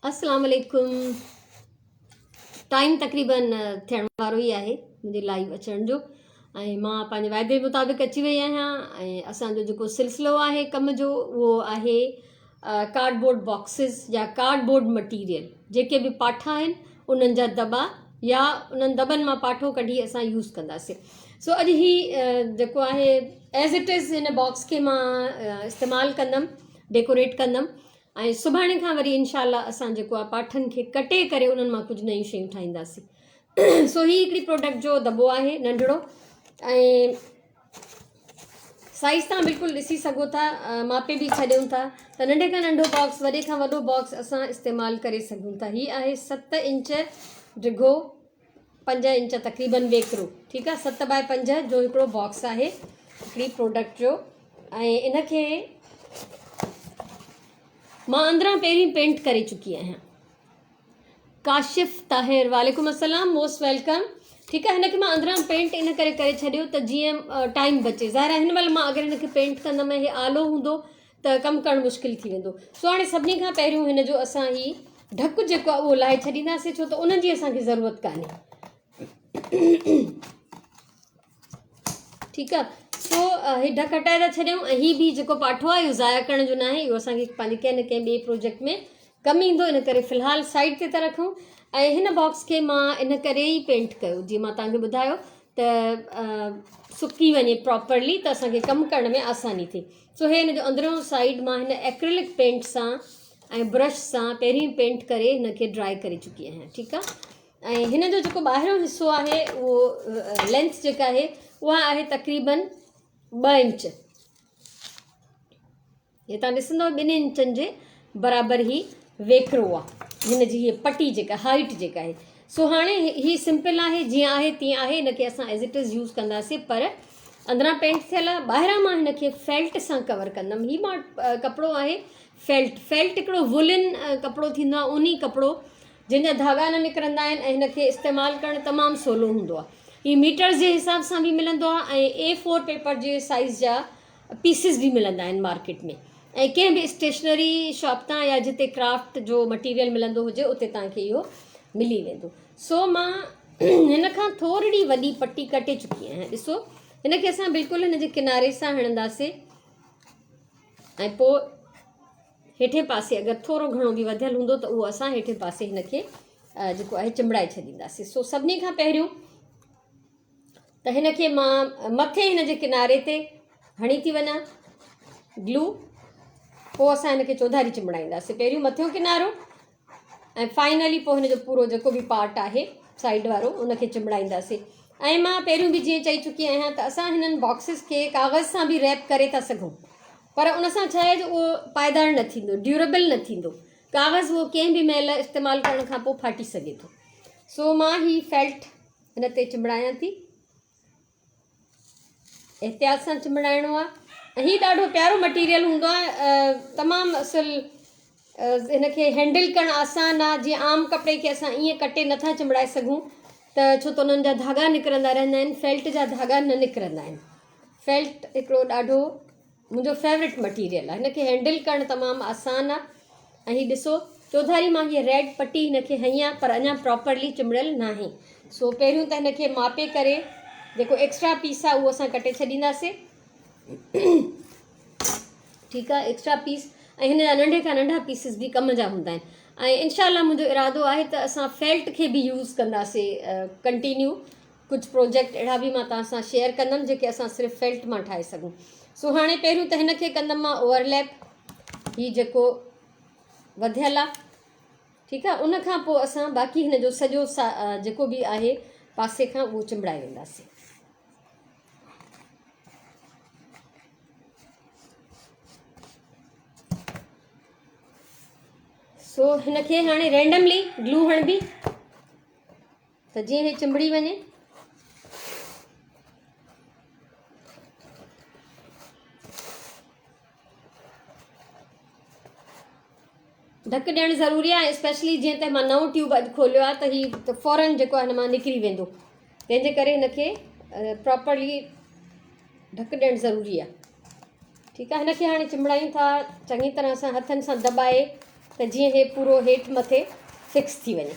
اسلام عليڪم ٽائيم تقريبن ٿيڻ وارو ئي آهي منهنجي لائيو اچڻ جو ۽ مان پنهنجي واعدي مطابق اچي وئي آهيان ۽ اسان جو جيڪو سلسلو آهي ڪم جو اهو آهي ڪارڊ بورڊ باڪسز يا ڪارڊ بورڊ مٽيريل جيڪي به پاٺا آهن انهن جا دٻا يا انهن دٻن مان پاٺو ڪڍي اسان يوز ڪنداسين سو اڄ هي جيڪو آهي ايز it is هن باڪس کي مان استعمال ڪندم ڊيڪوريٽ ڪندم ۽ سڀاڻي کان وري انشاء الله اسان جيڪو آهي پاٺن کي ڪٽي ڪري انهن مان ڪجهه نيون شيون ٺاهينداسين سو هي هڪڙي پروڊڪٽ جو دٻو آهي ننڍڙو ۽ سائز تان بلڪل ڏسي سگهو ٿا ماپي به ڇڏيون ٿا ته ننڍي کان ننڍو باڪس وڏي کان وڏو باڪس اسان استعمال ڪري سگهون ٿا هي آهي 7 انچ ڊگهو 5 انچ تقريبن ويڪرو ٺيڪ آهي 7 باء 5 جو هڪڙو باڪس آهي هڪڙي پروڊڪٽ جو ۽ ان کي مان اندران پهرين پينٽ ڪري چڪي آهيان. ڪاشف طاهر وعليڪم السلام موسٽ welcome ٺيڪ آهي هن کي مان اندران پينٽ ان ڪري ڪري ڇڏيو ته جيئن ٽائيم بچي ظاهر آهي هن مهل مان اگر هن کي پينٽ ڪندم ۽ هي آلو هوندو ته ڪم ڪرڻ مشڪل ٿي ويندو سو هاڻي سڀني کان پهريون هن جو اسان هي ڍڪ جيڪو آهي اهو لاهي ڇڏينداسين ڇو ته ان جي اسان کي ضرورت ڪانهي ٺيڪ آ سو هي ڍڪ هٽائي ٿا ڇڏيون ۽ هي به جيڪو پاٺو آهي اهو ضايع ڪرڻ جو ناهي اهو اسان کي پنهنجي ڪنهن نه ڪنهن ٻئي پروجيڪٽ ۾ ڪم ايندو ان ڪري في الحال سائيڊ تي ٿا رکون ۽ هن باڪس کي مان ان ڪري ئي پينٽ ڪيو جيئن مان توهان کي ٻڌايو ته سڪي وڃي پراپرلي ته اسان کي ڪم ڪرڻ ۾ آساني ٿئي سو هي هن جو اندريون سائيڊ مان هن ايڪريلڪ پينٽ سان ۽ برش سان پهرين پينٽ ڪري هن کي ڊرائي ڪري چڪي آهيان ٺيڪ آ ۽ هن جو جيڪو ٻاهريون حصو آهي اهو لينٿ جيڪا آهي اها آهي تقريبن ٻه انچ هي تان ڏسندو ٻن انچن جي برابر هي ويڪرو آهي هن جي هي پٽي جيڪا هائيٽ جيڪا آهي سو هاڻي هي سمپل آهي جيئن آهي تيئن آهي هن کي اسان ايز it is use ڪنداسين پر اندران پينٽ ٿيل آهي ٻاهران مان هن کي فيلٽ سان ڪور ڪندم هي مان ڪپڙو آهي فيلٽ فيلٽ هڪڙو وولن ڪپڙو ٿيندو آهي اوني ڪپڙو جنهن جا ڌاڳا نه نڪرندا آهن ۽ هن کي استعمال ڪرڻ تمام سولو هوندو آهي. هي ميٽرز جي حساب سان به ملندو آهي ۽ اي فور پيپر جي سائيز جا پيسز به ملندا آهن مارڪيٽ ۾ ۽ ڪنهن به اسٽيشنري شاپ تان يا جتي ڪرافٽ جو مٽيريل ملندو هجي اتي توهان کي اهو ملي ويندو. سو مان هن کان ٿورڙي وڏي پٽي ڪٽي چڪي آهيان. ڏسو هن کي اسان بلڪل هن جي ڪناري سان هڻنداسين ۽ پوء هيٺين پاسي اگر ٿورو گهڻو به وڌيل هوندو ته اهو اسان هيٺين پاسي هن کي جيڪو آهي چنبڙائي ڇڏينداسين سو سڀني کان پهريون ته هن کي مان مٿي هن جي ڪناري تي هڻي ٿي وڃان گلو پوء اسان هن کي چوڌاري چنبڙائينداسين پهريون مٿيون ڪنارو ۽ فائنلي پوء هن جو پورو جيڪو به پارٽ آهي سائيڊ وارو ان کي چنبڙائينداسين ۽ مان پهريون به جيئن چئي چڪي آهيان ته اسان هنن باڪسز کي ڪاغذ سان به ريپ ڪري ٿا سگهون پر ان سان ڇا آهي جو اهو پائيدار نه ٿيندو ڊيوريبل نه ٿيندو ڪاغذ اهو ڪنهن به مهل استعمال ڪرڻ کان پوء ڦاٽي سگهي ٿو سو مان هي فيلٽ هن تي چنبڙايان ٿي احتياط سان چنبڙائڻو آهي ۽ هي ڏاڍو پيارو مٽيريل هوندو آهي تمام اصل هن کي هينڊل ڪرڻ آسان آهي جيئن عام ڪپڙي کي اسان ائين ڪٽي نٿا چنبڙائي سگهون ته ڇو ته انهن جا ڌاڳا نڪرندا رهندا آهن فيلٽ جا ڌاڳا نه نڪرندا آهن فيلٽ هڪڙو ڏاڍو منهنجو فيورٽ مٽيريل آهي هن کي هينڊل ڪرڻ تمام آسان آهي ۽ هي ڏسو چوڌاري مان هيء ريڊ پٽي هن کي هنئي آهي پر اڃا پراپرلي چنبڙيل ناهي سو پهريون ته هن کي ماپي ڪري جيڪو ايڪسٽرا پيس آهي اهو اسان ڪٽي ڇڏينداسين ٺيڪ آهي ايڪسٽرا پيس ۽ هن جا ننڍي کان ننڍا پيسز به ڪم جا هوندا آهن ۽ انشاء الله منهنجو ارادو آهي ته اسان فيلٽ کي به يوز ڪنداسين ڪنٽينيو ڪجهه پروجيڪٽ اهڙا به مان توهان سان شيئر ڪندم جيڪي اسان صرف فيلٽ مان ٺاهي سگهون سو هاڻي پهريون ته هن کي ڪندم مان اوورليپ هي جيڪو وڌيل آ ٺيڪ آ ان کان پوء اسان باقي هن جو سڄو جيڪو به آهي پاسي کان اهو چنبڙائي وينداسين سو هن کي هاڻي رينڊملي گلو هڻبي ته جيئن هي چنبڙي وڃي. ڍڪ ڏيڻ ضروري آهي اسپيشلي جيئن ته مان نئون ٽيوب اڄ کوليو آهي ته هي ته فورن جيڪو آهي هن مان نڪري ويندو تنهن جي ڪري هن کي پراپرلي ڍڪ ڏيڻ ضروري آهي ٺيڪ آهي هن کي هاڻي چنبڙايون ٿا چڱي طرح سان هٿن سان دٻائي. ته جيئن هي پورو هيٺ مٿي فڪس ٿي وڃي.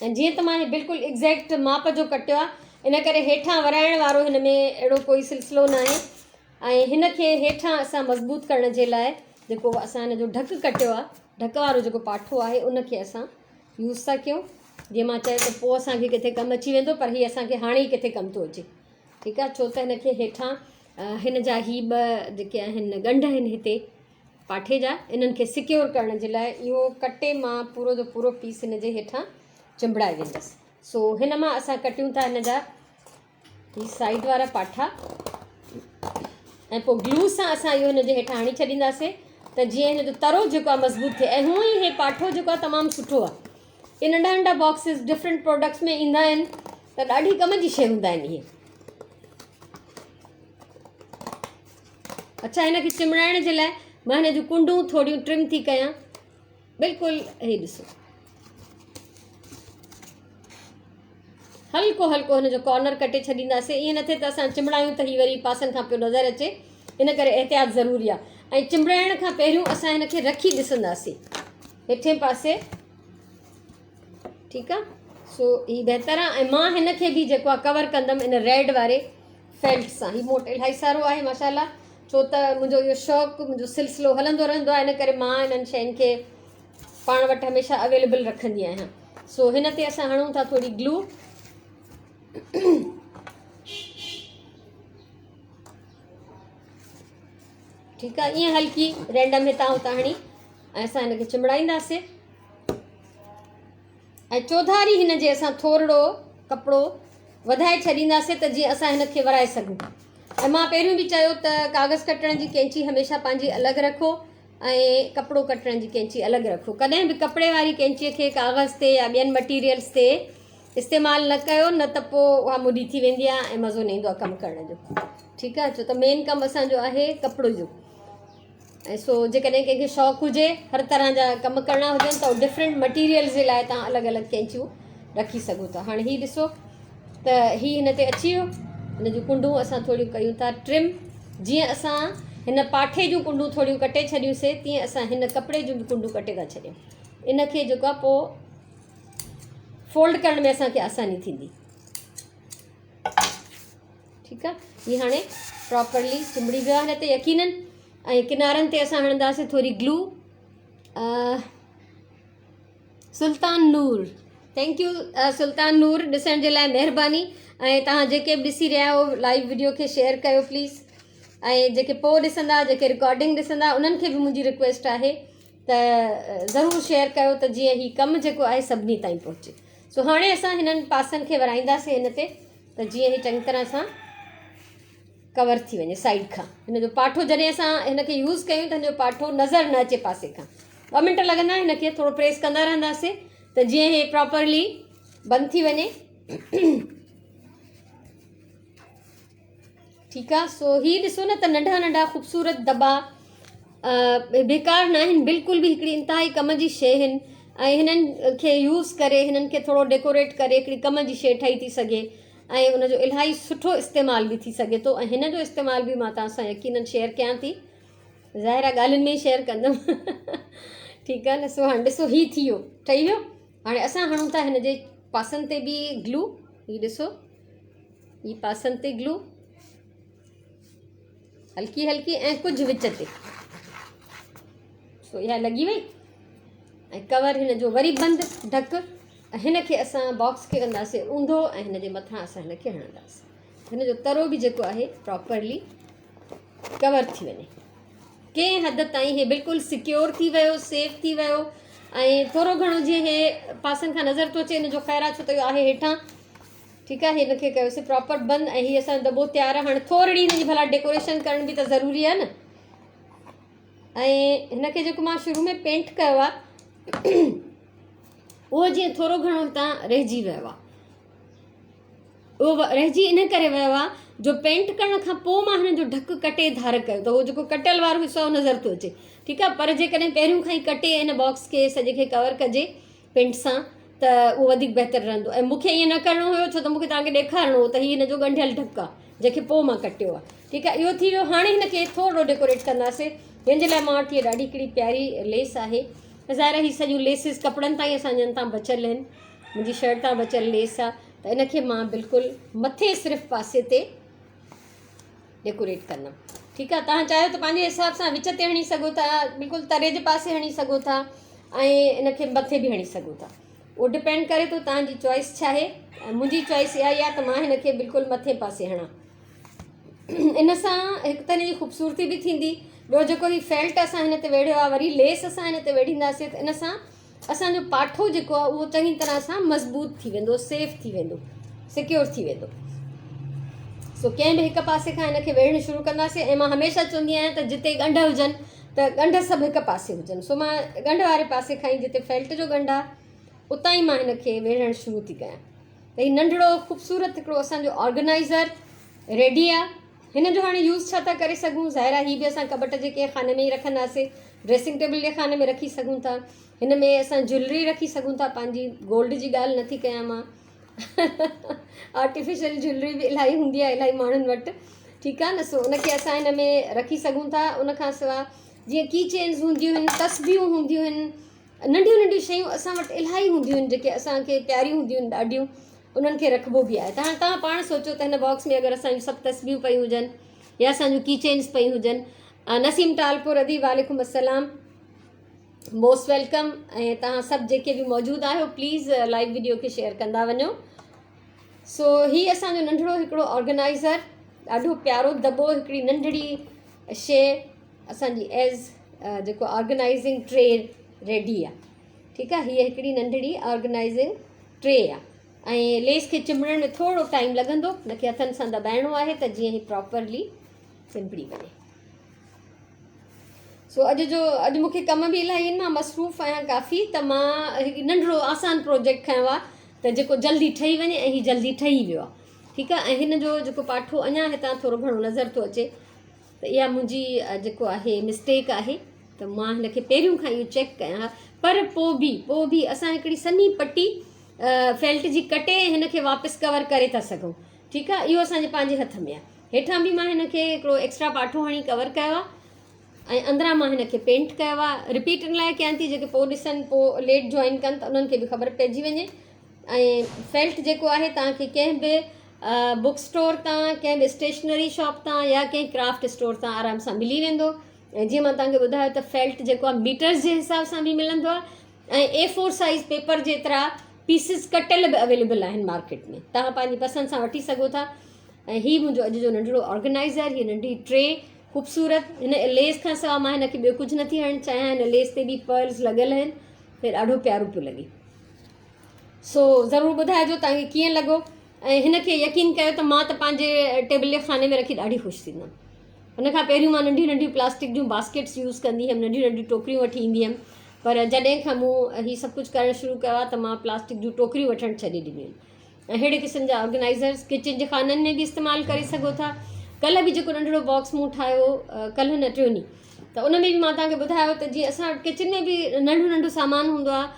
۽ جيئن ته مان هي بلڪل ايگزيڪٽ ماپ جو ڪٽيو آهي ان ڪري هيٺان ورائڻ وارو هن ۾ اهڙو ڪوئي سلسلو ناهي ۽ هن کي هيٺان اسان مضبوط ڪرڻ جي لاء جيڪو اسان هن جو ڍڪ ڪٽيو آهي ڍڪ وارو جيڪو پاٺو آهي ان کي اسان يوز ٿا ڪيون جيئن مان چيو ته پوء اسان کي ڪٿي ڪم اچي ويندو پر هي اسان کي هاڻي ئي ڪٿي ڪم ٿو اچي ٺيڪ آهي ڇو ته هن کي هيٺان هن جا هي ٻه جيڪي آهن ڳنڍ آهن هتي پاٺي جا انهن کي سڪيور ڪرڻ جي لاء اهو ڪٽي مان پورو جو پورو پيس هن جي هيٺان چنبڙائي ويندس. سو هن مان اسان ڪٽيون ٿا هن جا هي سائيڊ وارا پاٺا ۽ پوء گلو سان اسان اهو هن جي هيٺان هڻي ڇڏينداسين ته جيئن هن جو ترو جيڪو آهي مضبوط ٿئي ۽ هونء ئي هي پاٺو جيڪو آهي تمام سٺو آهي. اهي ننڍا ننڍا باڪسز ڊفرنٽ پروڊڪٽس ۾ ايندا آهن ته ڏاڍي ڪم جي شيء هوندا آهن اهي. اڇا هن کي چنبڙائڻ جي لاء مان هن جون ڪنڊون ٿوريون ٽرم ٿي ڪيان بلڪل هي ڏسو هلڪو هلڪو هن جو ڪارنر ڪٽي ڇڏينداسين ائين نه ٿئي ته اسان چنبڙايون ته هي وري پاسن کان پيو نظر اچي ان ڪري احتياط ضروري آهي ۽ چنبڙائڻ کان پهريون اسان هن کي رکي ڏسنداسين هيٺين پاسي ٺيڪ آ سو هي بهتر آ ۽ مان هن کي به جيڪو آ ڪور ڪندم ان ريڊ واري فيلٽ سان هي مون وٽ الاهي سارو آهي ماشاءالله ڇو ته منهنجو اهو شوق منهنجو سلسلو هلندو رهندو آهي ان ڪري مان انهن شين کي پاڻ وٽ هميشه اويليبل رکندي آهيان سو هن تي اسان هڻون ٿا ٿوري گلو ٺيڪ آ ائين هلڪي رينڊم هتان هتان هڻي ۽ اسان هن کي چنبڙائينداسين ۽ چوڌاري هن جي اسان ٿورڙو ڪپڙو وڌائي ڇڏينداسين ته جيئن اسان هن کي ورائي سگهون ۽ مان پهريون به چيو ته ڪاغذ ڪٽڻ جي ڪينچي هميشه پنهنجي الڳ رکو ۽ ڪپڙو ڪٽڻ جي ڪينچي الڳ رکو ڪڏهن به ڪپڙي واري ڪينچي کي ڪاغذ تي يا ٻين مٽيريلز تي استعمال نه ڪيو نه ته پوء اها مڏي ٿي ويندي آهي ۽ مزو نه ايندو آهي ڪم ڪرڻ جو ٺيڪ آهي ڇو ته مين ڪم اسانجو آهي ڪپڙو جو ۽ سو جيڪڏهن ڪنهن کي شوق هجي هر طرح جا ڪم ڪرڻا هجن ته ڊفرنٽ مٽيريلز جي لاء تان الڳ الڳ ڪينچيون رکي سگهو ٿا هاڻي هي ڏسو ته هي هن تي اچي ويو هن جون ڪنڊون اسان ٿوريون ڪيون ٿا ٽرم جيئن اسان هن پاٺي جون ڪنڊون ٿوريون ڪٽي ڇڏيون سي تيئن اسان هن ڪپڙي جون به ڪنڊون ڪٽي ٿا ڇڏيون ان کي جيڪو آهي پوء فولڊ ڪرڻ ۾ اسان کي آساني ٿيندي ٺيڪ آ هي هاڻي پراپرلي چنبڙي ويو آهي هن تي يقينن ۽ ڪنارن تي اسان هڻنداسين ٿوري glue Sultan Noor thank you Sultan Noor ڏسڻ جي لاء مهرباني ۽ توهان جيڪي به ڏسي رهيا آهيو لائيو وڊيو کي شيئر ڪيو پليز ۽ جيڪي پوء ڏسندا جيڪي رڪارڊنگ ڏسندا انهن کي به منهنجي رڪويسٽ آهي ته ضرور شيئر ڪيو ته جيئن هي ڪم جيڪو آهي سڀني تائين پهچي سو هاڻي اسان هنن پاسن کي ورائينداسين هن تي ته جيئن هي چڱي طرح سان ڪور ٿي وڃي سائيڊ کان هن جو پاٺو جڏهن اسان هن کي يوز ڪيون ته هن جو پاٺو نظر نه اچي پاسي کان ٻه منٽ لڳندا هن کي ٿورو پريس ڪندا رهنداسين ته جيئن هي پراپرلي بند ٿي وڃي ٺيڪ آ سو هي ڏسو نه ته ننڍا ننڍا خوبصورت دٻا بيڪار نه آهن بلڪل به هڪڙي انتهائي ڪم جي شي آهن ۽ هنن کي يوز ڪري هنن کي ٿورو ڊيڪوريٽ ڪري هڪڙي ڪم جي شي ٺهي ٿي سگهي ۽ ان جو الاهي سٺو استعمال به ٿي سگهي ٿو ۽ هن جو استعمال به مان توهان سان يقينن شيئر ڪيان ٿي ظاهر آ ڳالهين ۾ ئي شيئر ڪندم ٺيڪ آ نه سو هاڻي ڏسو هي ٿي ويو ٺهي ويو هاڻي اسان هڻون ٿا هن جي پاسن تي به گلو هي ڏسو هي پاسن تي گلو هلڪي هلڪي ۽ ڪجهه وچ تي سو اها لڳي وئي ۽ ڪور هن جو وري بند ڍڪ ۽ هن کي اسان باڪس کي ڪنداسين اونڌو ۽ هن جي مٿان اسان هن کي هڻنداسين هن جو ترو به جيڪو آهي پراپرلي ڪور ٿي وڃي ڪنهن حد تائين هي بلڪل سڪيور ٿي ويو سيف ٿي ويو ۽ ٿورو گهڻو جيئن هي پاسن کان نظر ٿو اچي هن جو خير آهي ڇو ته اهو آهي هيٺان ٺيڪ آهي هن کي ڪيوسي پراپر بند ۽ هي اسان جو دٻو تيار آهي هاڻي ٿورڙي هن جي ڀلا ڊيڪوريشن ڪرڻ به ته ضروري آهي نه ۽ هن کي جيڪو مان شروع ۾ پينٽ ڪيو آهي اهو جيئن ٿورو گهڻو هتان رهجي ويو آهي اهو رهجي ان ڪري ويو آهي جو پينٽ ڪرڻ کان پوء مان هن جو ڍڪ ڪٽي ڌار ڪيو ته اهو جيڪو ڪٽيل وارو حصو آهي نظر ٿو اچي ٺيڪ آهي پر جيڪڏهن پهريون کان ئي ڪٽي ان باڪس کي سڄي کي ڪور ڪجي پينٽ سان ته اهو وڌيڪ بهتر رهندو ۽ مون کي ائين نه ڪرڻو هيو ڇو ته مون کي توهان کي ڏيکارڻو هو ته هي هن جو ڳنڍيل ڍڪ آهي. جنهن کي پوء مان ڪٽيو آهي. ٺيڪ آهي اهو ٿي ويو. هاڻي هن کي ٿورو ڊيڪوريٽ ڪنداسين، جنهن جي لاء مان وٽ هيء ڏاڍي هڪڙي پياري ليس آهي. ظاهر آهي هي سڄيون ليسز ڪپڙن تان ئي اسان جن تان بچيل آهن، منهنجي شرٽ تان بچيل ليس آهي ته ان کي مان بلڪل مٿي صرف پاسي تي ڊيڪوريٽ ڪندم. ٺيڪ آهي توهان چاهيو ته پنهنجي حساب سان وچ تي هڻي سگهو ٿا، بلڪل تري جي پاسي هڻي سگهو ٿا ۽ ان کي مٿي به هڻي سگهو ٿا. اهو ڊپينڊ ڪري ٿو توهان جي چوائس ڇا آهي. منهنجي چوائس اها ئي آهي ته مان هن کي بلڪل مٿي پاسي هڻان. ان سان هڪ ته هن جي خوبصورتي به ٿيندي، ٻيو جيڪو هي فيلٽ اسان هن تي ويڙهيو آهي وري ليس اسان هن تي ويڙهينداسين ته ان سان اسان جو پاٺو جيڪو آهي اهو چڱي طرح سان مضبوط ٿي ويندو، سيف ٿي ويندو، سيڪيور ٿي ويندو. سو ڪنهن به هڪ پاسي کان هن کي ويڙهڻ شروع ڪنداسين ۽ مان هميشه چوندي آهيان ته جتي ڳنڍ هجن ته ڳنڍ سڀ هڪ پاسي هجن. سو مان ڳنڍ واري پاسي کان ئي جتي فيلٽ جو ڳنڍ آهي اتان ئي مان هن کي ويڙهڻ شروع ٿي ڪيان. ته هي ننڍڙو خوبصورت هڪڙو اسان جو آرگنائيزر ريڊي آهي. هن جو هاڻي يوز ڇا ٿا ڪري سگهون؟ ظاهر آهي هي به اسان ڪٻٽ جي ڪنهن خاني ۾ ئي رکنداسين، ڊريسنگ ٽيبل جي خاني ۾ رکي سگهون ٿا. هن ۾ اسان جيولري رکي سگهون ٿا پنهنجي، گولڊ جي ڳالهه نٿي ڪيان مان، آرٽيفيشل جيولري به الاهي هوندي آهي الاهي ماڻهن وٽ، ٺيڪ آهي نه. سو ان کي اسان هن ۾ رکي سگهون ٿا. ان کان سواء جيئن ڪي چينز هونديون آهن، تسبيحون هونديون آهن، ننڍيون ننڍيون شيون اسان وٽ الاهي هونديون آهن جيڪي اسان کي پياريون هونديون آهن ڏاڍيون، انهن کي رکبو به آهي. ته هاڻي توهان پاڻ سوچو ته هن باڪس ۾ اگر اسان جون سڀ تسبيحون پيون هجن يا اسان جون ڪي چينز پيون هجن. نسيم ٽالپور ادي وعليڪم السلام، موسٽ welcome. ۽ توهان سڀ جيڪي به موجود آهيو پليز لائيو ويڊيو کي شيئر ڪندا وڃو. سو هي اسان جو ننڍڙو هڪڙو آرگنائزر، ڏاڍو پيارو دٻو، هڪڙي ننڍڙي شي اسان جي ايز جيڪو آرگنائزنگ ٽري ريڊي آ. ٺيڪ آ، هيء هڪڙي ننڍڙي آرگنائزنگ ٽري آ ۽ ليس کي چنبڙڻ ۾ ٿورو ٽائيم لڳندو، هن کي هٿن سان دٻائڻو آهي ته جيئن هي پراپرلي چنبڙي وڃي. سو اڄ جو اڄ مون کي ڪم به الاهي آهن، مان مصروف آهيان ڪافي، ته مان هڪ ننڍڙو آسان پروجيڪٽ کنيو آهي ته جيڪو جلدي ٺهي وڃي ۽ هي جلدي ٺهي ويو آهي. ٺيڪ آهي، ۽ هن جو جيڪو پاٺو اڃا هتان ٿورو گهڻو نظر ٿو اچي ته اها منهنجي جيڪو آهي مسٽيڪ آهي ته مان هن کي پهريون کان اهو چيڪ ڪيان ها، پر پوء به اسان هڪڙي سنهي پٽي فيلٽ جي ڪٽي هن کي واپس ڪور ڪري ٿا سگهون. ٺيڪ آهي، اهو اسان جي پنهنجي هٿ ۾ آهي. هيٺان به مان هن کي هڪڙو ايڪسٽرا پاٺو هڻي ڪور ڪيو آهي ۽ اندران مان هن کي پينٽ ڪيو آهي. رپيٽ ان لاء ڪيان ٿي جيڪي پوء ڏسن، پوء ليٽ جوائن ڪن ته انهن کي به خبر پئجي وڃي. ۽ فيلٽ جيڪو آهي توهان کي ڪنهن به بڪ اسٽور تان، ڪنهن به اسٽيشنري شاپ تان يا ڪنهن ڪرافٽ اسٽور تان آرام سان ملي ويندو. ۽ جيئن مان توهان کي ٻڌايو ته فيلٽ جيڪو آهي ميٽرز جي حساب سان به ملندو آهي ۽ اي فور سائيز پيپر جيترا پيسز ڪٽيل به اويليبل آهن مارڪيٽ ۾، توهان پنهنجي پسند سان وٺي سگهو ٿا. ۽ هي منهنجو اڄ جو ننڍڙو آرگنائزر، هي ننڍي ٽري خوبصورت، هن ليس کان سواء مان هن کي ٻيو ڪجهه نٿي هڻڻ چاهيان. هن ليس تي به پرلز لڳل آهن، هي ڏاڍو پيارو پيو لڳي. سو ضرور ٻڌائجو توهان کي ڪيئن لڳو. ۽ هن کي يقين ڪيو ته مان ته پنهنجي ٽيبل جي خاني ۾ رکي ڏاڍي خوش ٿيندم. ان کان پهريون مان ننڍيون ننڍيون پلاسٽڪ جون باسڪيٽس يوز ڪندي هيم، ننڍيون ننڍيون ٽوڪريون وٺي ايندي هيم، پر جڏهن کان مون هي سڀ ڪجهه ڪرڻ شروع ڪيو آهي ته مان پلاسٽڪ جون ٽوڪريون وٺڻ ڇڏي ڏنيون آهن. ۽ اهڙي قسم جا آرگنائيزرز ڪچن جي خانن ۾ به استعمال ڪري سگهو ٿا. ڪلهه به جيڪو ننڍڙو باڪس مون ٺاهيو ڪلهه نه ٽيون ڏينهن، ته ان ۾ به مان توهان کي ٻڌايو ته جيئن اسان وٽ ڪچن ۾ به ننڍو ننڍو سامان هوندو آهي،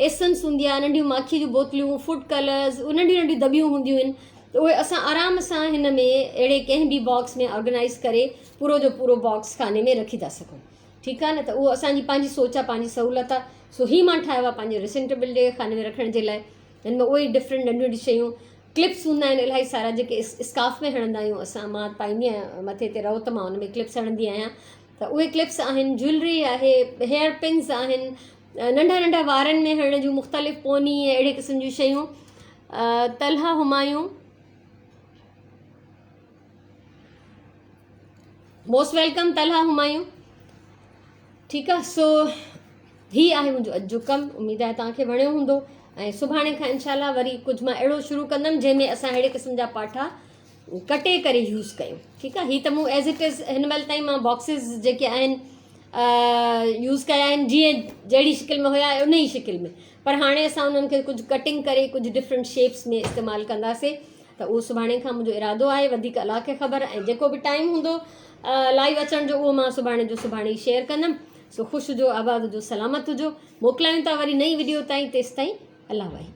ايسنس هوندي آهي، ننڍيون ماکيء جون بوتليون، فوڊ ڪلرز، اهي ننڍيون ننڍيون دٻيون هونديون آهن ته اهي اسان آرام سان هن ۾ اهڙي ڪنهن به باڪس ۾ آرگنائيز ڪري پورو جو پورو باڪس خاني ۾ رکي ٿا سگهون. ٺيڪ آهي نه، ته اهو اسان جي پنهنجي سوچ آهي، پنهنجي سهولت آهي. سو هي مان ٺاهيو آهي پنهنجي ڊريسنگ ٽيبل جي خاني ۾ رکڻ جي لاء. هن ۾ اهي ئي ڊفرنٽ ننڍيون ننڍيون شيون، ڪلپس هوندا آهن الاهي سارا جيڪي اسڪارف ۾ هڻندا آهيون اسان، مان پائيندي آهيان مٿي تي رئو ته مان ان ۾ ڪلپس هڻندي آهيان، ته اهي ڪلپس آهن، جيولري آهي، هيئر پنز آهن، ننڍا ننڍا وارن ۾ هڻڻ جون مختلف پوني ۽ اهڙي قسم جون شيون. Talha Humayun most welcome Talha Humayun. ٺيڪ آ، سو هي آهي منهنجو اڄ جو ڪم، اميد آهي توهان کي وڻيو هوندو. ۽ سڀاڻي کان انشاء الله وري ڪجهه مان اهڙو شروع ڪندم جنهن ۾ اسان اهڙي قسم جا پاٺا ڪٽي ڪري يوز ڪيون. ٺيڪ آ، هي ته مون ايز it از هن مهل تائين مان باڪسز جيڪي آهن يوز ڪيا آهن جيئن جهڙي شڪل ۾ هيا ان ئي شڪل ۾، پر هاڻي اسان انهن کي ڪجهه ڪٽنگ ڪري ڪجهه ڊفرنٽ شيپس ۾ استعمال ڪنداسين. ته اهو سڀاڻي کان منهنجو ارادو آهي، وڌيڪ الله کي خبر. ۽ جيڪو به ٽائيم هوندو لائيو اچڻ جو اهو مان سڀاڻي جو سڀاڻي ئي شيئر ڪندم. سو خوش هجو، آباد هجو، سلامت هجو. موڪلايون ٿا وري نئين وڊيو تائين، تيستائين الله واهي.